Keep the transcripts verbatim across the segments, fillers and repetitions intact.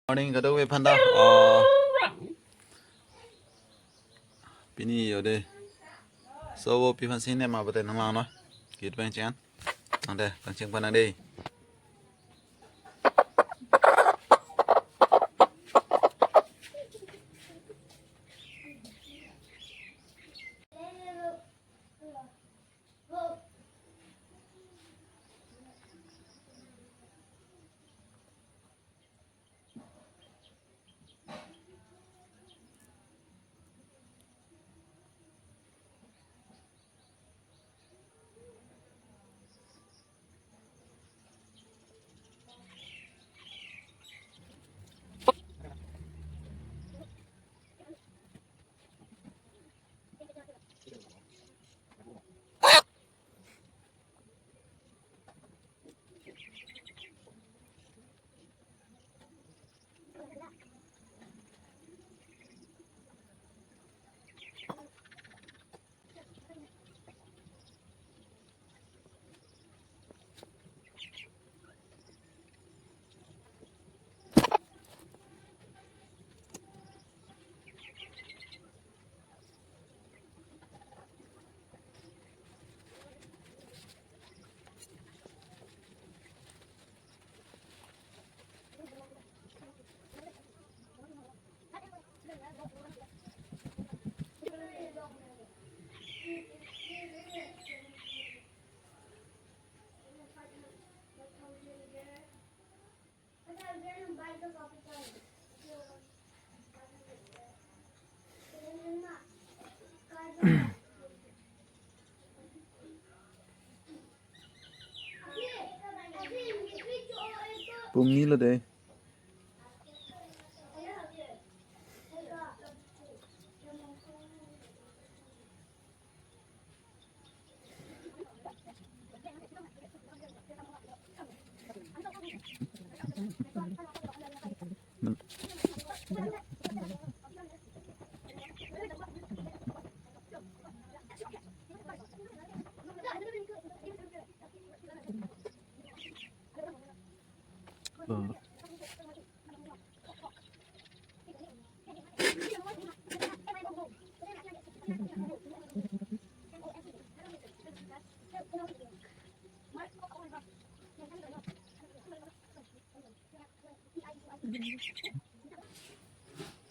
Morning, kadokave aphanta. Oh. Pini yo de. So, vo pi aphansi ne ma bate nang lang no. Kit pangcheng. Nang de, pangcheng phan nang de. Pung ni lo de.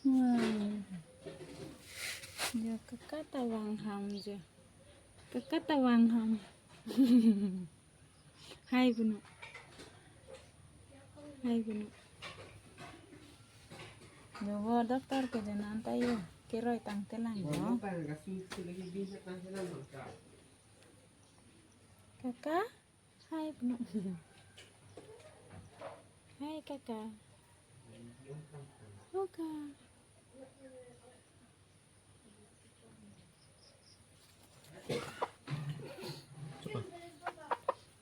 Hmm. Ya, kaka ta vang ham je. Kaka ta vang ham. Hai, bunu. Hai, bunu. Yo, vo doctor ke janan ta yo. Keroi tangte lang yo. Kaka? Hai, bunu. Hai, kaka. Kaka.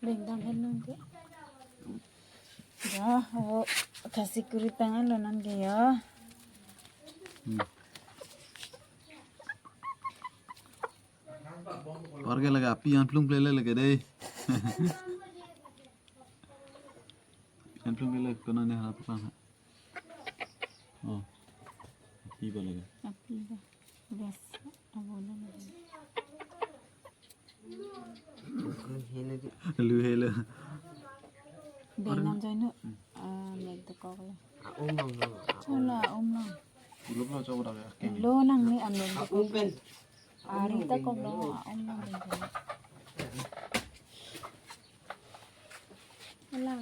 Beng dam hen nang ke. Ya, vo khasi kuri tangan lo nang ke ya. Hmm. Apor ke lake api an plung plele lake dei. Api an plung plele, konat ne hara pakan ha. Oh. Api ba lake. Api ba. Gas. Avo lo lake. Lu helo. Beng nam jai nu. Ah, mek dokok lo. Ah, um, um, um. Chola, um lo. Pulop lo chok dak ya. Lo nang ni amek dokok. Ari ta kok lo, ah, um lo beng jai nu. Ala,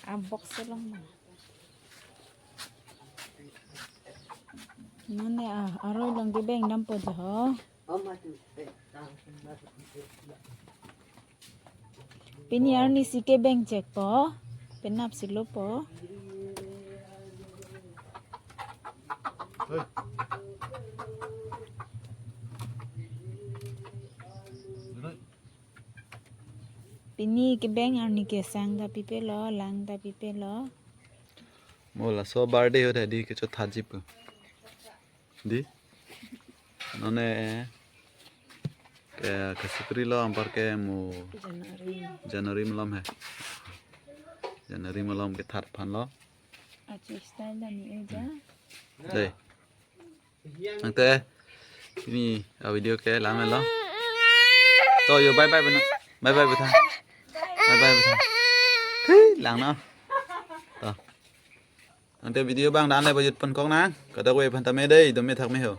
ah, box along ma. Mane, ah, aroi along kebeng dampo jo ho. Pini arnisi kebeng chekpo, penap si lopo. Pini kebeng arni ke sang ta pipe lo, lang ta pipe lo. Mo laso birthday ho ta dei, kechothatji pu. Dei. Non ne ke khasi kuri lo, anpar ke mo January. January malom he. January malom kethat aphan lo. Achu style la ni eja. Dei. Nangte ini a video ke lang lo. To yo, bye bye bana. Bye bye bana. Bye bye bana. Hi, lang no. To. Nangte video bang dan le bajut pon kok nang. Kadokave aphan tame dei, dome thak me ho.